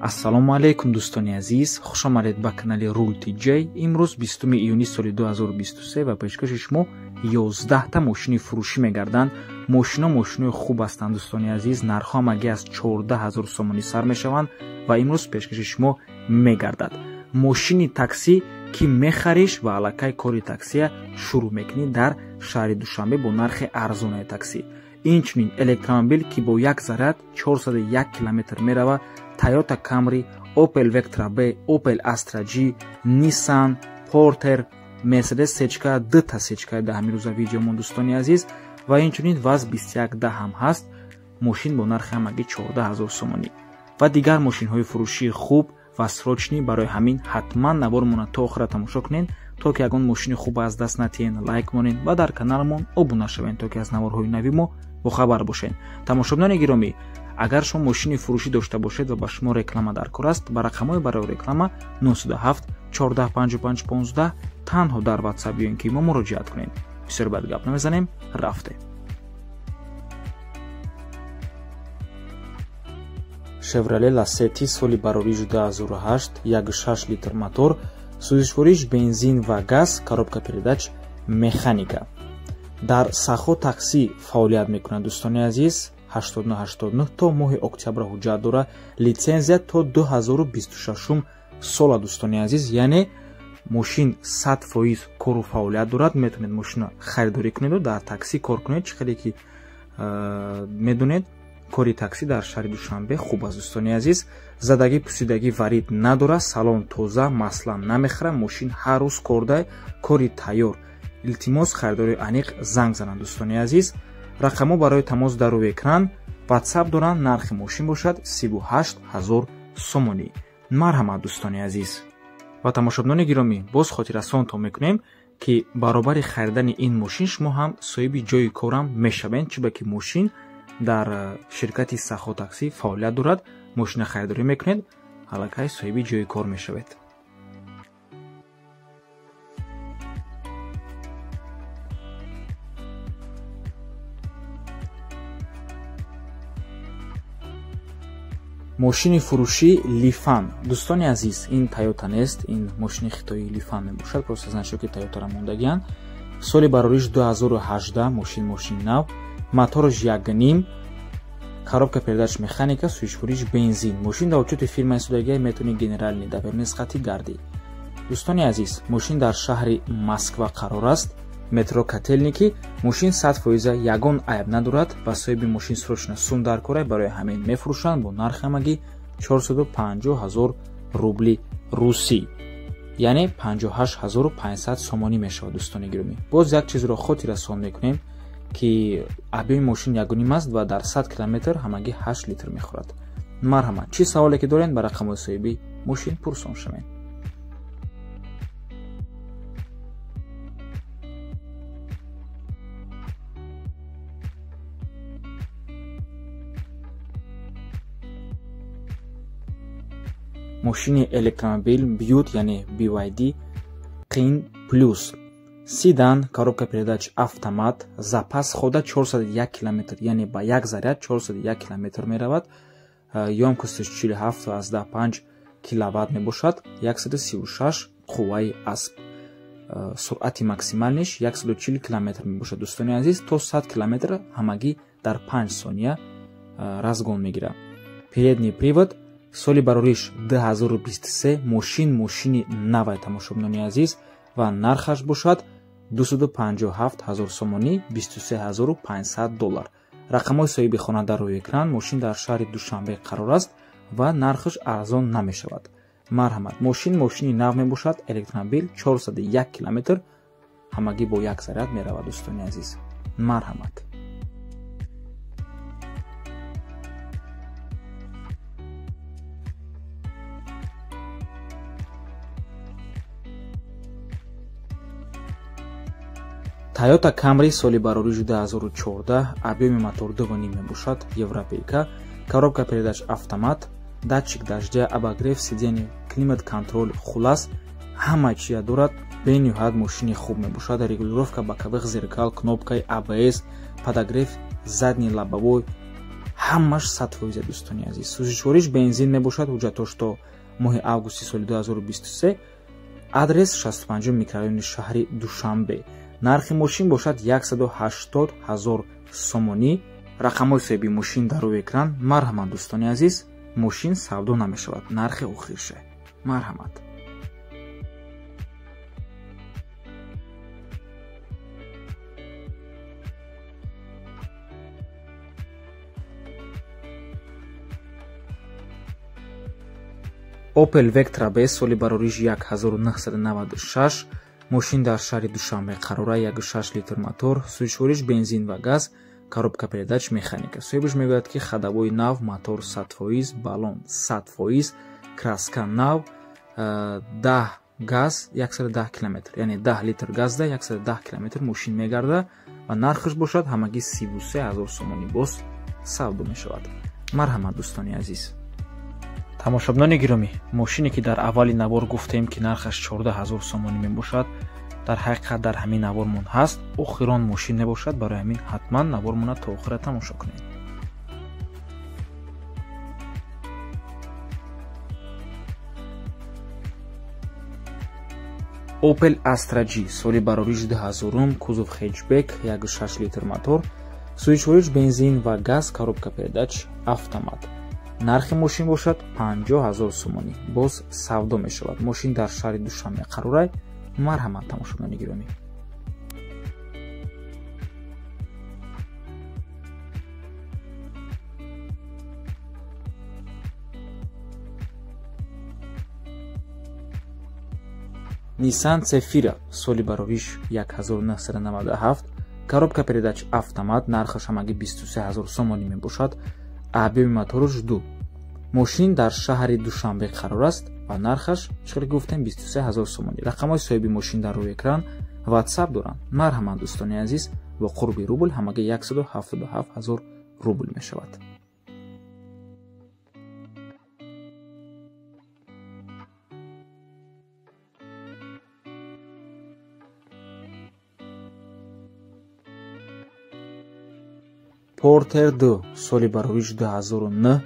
Ассалому алайкум, дӯстони азиз, хуш омадед ба канали Рул TJ. Имрӯз 20 июни соли 2023 ва пешкаши шумо 11 та мошини фурӯшӣ мегарданд. Мошино мошинои хуб ҳастанд, дӯстони азиз, нархҳо ҳамагӣ аз 14 ҳазор сомонӣ сар мешаванд ва имрӯз пешкаши шумо мегардад. Мошини таксӣ, ки мехариш ва аллакай кори таксия шурӯъ мекунӣ дар шаҳри Душанбе бо нархи арзонаи таксӣ. Инчунин электромобил, ки бо як заряд 401 километр меравад, Toyota Camry, Opel Vectra B, Opel Astra G, Nissan, Porter, Mercedes Сечка, дута Сечка дар ҳамин рӯза видеомон, дӯстони азиз, ва инчунин ВАЗ 2110 ҳам ҳаст. Мошин бо нархи ҳамагӣ 14 ҳазор сомонӣ ва дигар мошинҳои фурӯшии хуб ва срочный. Барои ҳамин ҳатман навормона то охира тамошо кунед, то ки ягон мошини хуб аз даст натиҳен. Лайк монед ва дар каналамон обуна шавед, то ки аз наворҳои нави мо бохабар бошед. Тамошобинони гиромӣ, агар шумо мошини фурӯшӣ дошта бошед ва ба шумо реклама дар кор аст, ба рақамҳои барои реклама 907 14 55 15 танҳо дар WhatsApp ё ин ки мо муроҷиат кунед. Бисёр бад гап намезанем, рафтем. Chevrolet Lacetti, соли барориши 2008, 1.6 литр мотор, сӯзишвориш бензин ва газ, коробка передач механика. Дар Сахо таксӣ фаъолият мекунад, дӯстони азиз, 8989 то моҳи октябр ҳуҷҷат дорад, литсензия то 2026 сола, дӯстони азиз, яъне мошин 100% кору фаъолият дорад. Метавонед мошинро харидорӣ кунеду дар таксӣ кор кунед. Чӣ хеле ки медонед, кори таксӣ дар шаҳри Душанбе хуб аст, дӯстони азиз. Задагӣ, пусидагӣ варид надорад, салон тоза, масла намехӯрад, мошин ҳар рӯз корда, кори тайёр. Илтимос, харидори аниқ занг зананд, дӯстони азиз. Рақамҳо барои тамос дар рӯи экран, WhatsApp доранд. Нархи мошин бошад 38 ҳазор сомонӣ. Марҳамат, дӯстони азиз. Ва тамошобинони гиромӣ, боз хотиррасонтон мекунем, ки баробари харидани ин мошин шумо ҳам соҳиби ҷойи корам мешавед, чунки мошин дар ширкати Сахо таксӣ фаъолият дорад. Мошина харидорӣ мекунед, аллакай соҳиби ҷойи кор мешавед. Мошини фурӯшӣ Лифан. Дӯстони азиз, ин Тойота нест, ин мошини хитоии Лифан мебошад, просто значок и Тойотара мондагианд. Соли барориш 2018, мошин мошини нав, мотораш 1.5, коробка передач механика, сӯзишвориш бензин. Мошин дар учёти фирмаи судагия, метавонӣ генеральный доверенность хати гардӣ. Дӯстони азиз, мошин дар шаҳри Москва қарор аст, метро Котельники. Мошин 100%, ягон айб надорад ва соҳиби мошин срочно сум дар кора, барои ҳамин мефурӯшанд бо нархи ҳамагӣ 450 ҳазор рубли русӣ, яъне 58 500 сомонӣ мешавад, дӯстони гиромӣ. Боз як чизро хотиррасон мекунем, ки объёми мошин 1.5 аст ва дар 100 километр ҳамагӣ 8 литр мехӯрад. Марҳамат, чӣ саволе ки доред, ба рақамҳои соҳиби мошин пурсон шавед. Мошини электромобил Бьют, яъне BYD Qin Plus, седан, коробка передач автомат, запас хода 401 километр, яъне ба як заряд 401 километр меравад. Ёмкостиш 47,5 киловатт мебошад, 136 қувваи асб, суръати максимальный ш 140 километр мебошад, дӯстони азиз. То 100 километр ҳамагӣ дар 5 сония разгон мегирад. Передний привод, соли барориш 2023, мошин мошини навай, тамошобинони азиз, ва нархаш бошад 257 ҳазор сомонӣ, 23 500 доллар. Рақамҳои соҳиби хона дар рӯи экран. Мошин дар шаҳри Душанбе қарор аст ва нархаш арзон намешавад. Марҳамат, мошин мошини нав мебошад, электромобил, 401 километр ҳамагӣ бо як заряд меравад, дӯстони азиз. Марҳамат. Toyota Camry, соли барориши 2014, объёми мотор 2.5 мебошад, европейка, коробка передач автомат, датчик дождя, обогрев сидений, климат контроль, хулас ҳама чия дорад. Бениҳоят мошини хуб мебошад. Регулировка боковых зеркал, кнопкаи ABS, подогрев задний лобовой. Ҳамаш 100% дӯстони азиз. Сӯзишвориш бензин мебошад, ҳуҷҷатош то моҳи августи соли 2023. Адрес 65 микрорайони шаҳри Душанбе. Нархи мошин бошад 180 000 сомонӣ. Рақамҳои соҳиби мошин дар рӯи экран. Марҳамат дӯстони азиз, мошин савдо намешавад, нархи охирше. Марҳамат. Opel Vectra B соли барориш 1996. Мошин дар шаҳри Душанбе қарора, 1.6 литр мотор, сӯзишвориш бензин ва газ, коробка передач механика. Соҳибаш мегӯяд, ки ходовой нав, мотор 100%, баллон 100%, краска нав, 10 газ 110 км, яъне 10 литр газда 110 км мошин мегарда ва нархаш бошад ҳамагӣ 33 000 сомонӣ, боз савдо мешавад. Марҳамат дӯстони азиз. Тамошобинони гиромӣ, мошине ки дар аввали навор гуфтем, ки нархаш 14 000 сомонӣ мебошад, дар ҳақиқат дар ҳамин навормон ҳаст. Охирон мошин мебошад, барои ҳамин ҳатман навормона то охира тамошо кунед. Opel Astra G соли барориш 2000, кузов хэтчбек, 1.6 литр мотор, сӯзишвориш бензин ва газ, коробка передач автомат. Нархи мошин бошад 50 000 сомонӣ, боз савдо мешавад. Мошин дар шаҳри Душанбе қарорай. Марҳамат тамошобинони гиромӣ. Nissan Cefira соли барориш 1997, коробка передач автомат, нархаш ҳамагӣ 23 000 сомонӣ мебошад. Объёми мотораш 2. Мошин дар шаҳри Душанбе қарор аст ва нархаш, чӣ гуфтем, 23 000 сомонӣ. Рақамҳои соҳиби мошин дар рӯи экран, WhatsApp доранд. Марҳамат дӯстони азиз, бо қурби рубл ҳамагӣ 177 000 рубл мешавад. Porter 2 соли барориш 2009.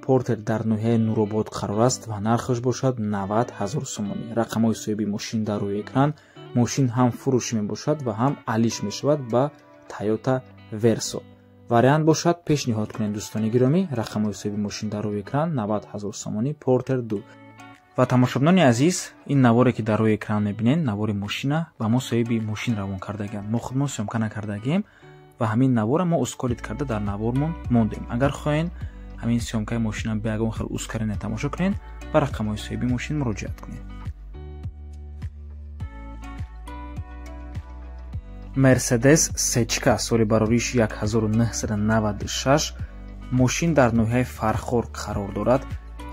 Портер дар ноҳияи Нуробод қарор аст ва нархаш бошад 90 000 сомонӣ. Рақамҳои соҳиби мошин дар рӯи экран. Мошин ҳам фурӯшӣ мебошад ва ҳам алиш мешавад ба Toyota Verso. Вариант бошад пешниҳод кунед дӯстони гиромӣ. Рақамҳои соҳиби мошин дар рӯи экран, 90 000 сомонӣ, Porter 2. Ва тамошобинони азиз, ин наворе ки дар рӯи экран мебинед, навори мошина ба мо соҳиби мошин равон кардагианд. Мо худмон съёмка накардагием ва ҳамин навора мо ускорить карда дар навормон мондем. Агар хоҳед ҳамин съёмкаи мошина бе ягон хел ускорение тамошо кунед, ба рақамҳои соҳиби мошин муроҷиат кунед. Mercedes Сечка соли барориш 1996. Мошин дар ноҳияи Фархор қарор дорад.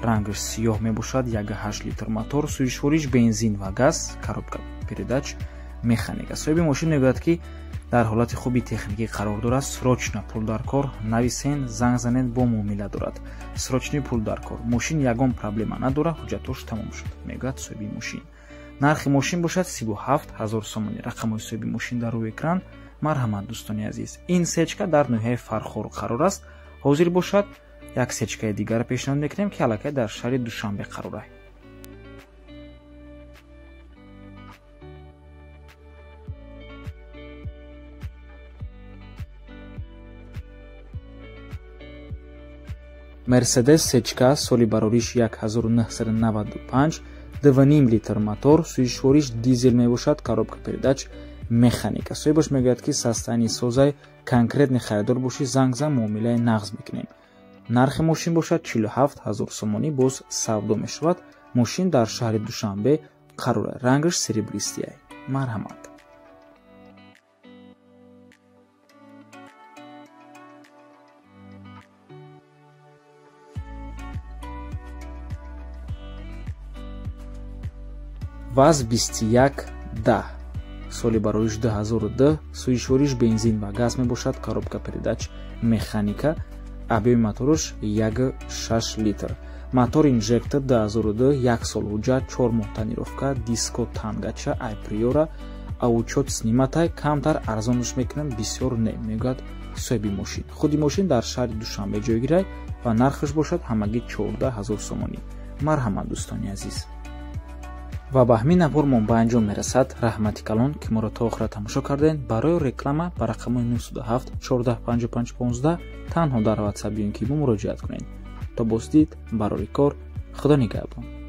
Рангаш сиёҳ мебошад, 1.8 литр мотор, сӯзишвориш бензин ва газ, коробка передач механика. Соҳиби мошин мегӯяд, ки дар ҳолати хуби техникӣ қарор дорад, срочно пул дар кор, нависен, занг занед, бо муомила дорад. Срочный пул дар кор. Мошин ягон проблема надорад, ҳуҷҷатош тамом шуд, мегӯяд соҳиби мошин. Нархи мошин бошад 37 000 сомонӣ. Рақамҳои соҳиби мошин дар рӯи экран. Марҳамат дӯстони азиз. Ин сечка дар ноҳияи Фархор қарор аст. Ҳозир бошад як сечкаи дигарро пешниҳод мекунем, ки аллакай дар шаҳри Душанбе қарор аст. Mercedes Сечка соли барориш 1995, 2.5 литр мотор, сӯзишвориш дизел мебошад, коробка передач механика. Соҳибаш мегӯяд, ки состояние созай, конкретный харидор бошӣ, занг зан, муомилаи нағз мекунем. Нархи мошин бошад 47 000 сомонӣ, боз савдо мешавад. Мошин дар шаҳри Душанбе қарор аст. Рангаш серебристый. Марҳамат. ВАЗ 2110 соли барориш 2002, сӯзишвориш бензин ва газ мебошад, коробка передач механика, объёми мотораш 1.6 литр. Мотор инжектор 2002, 1 сол ҳуҷҷат, 4 моҳ тонировка, диско тангача, ай приора, аучёт сниматай, камтар арзонаш мекунам, бисёр не, мегӯяд Соҳиби мошин, худи мошин дар шаҳри Душанбе ҷойгирад ва нархаш бошад ҳамагӣ 14 ҳазор сомонӣ. Марҳамат, дӯстони азиз. Ва ба ҳамин навормон ба анҷом мерасад. Раҳмати калон, ки моро то охира тамошо кардем. Барои реклама ба рақамҳои 907 14 55 15 танҳо дар WhatsApp ё ин ки муроҷиат кунед. То боздид, барори кор, Худо нигаҳбон.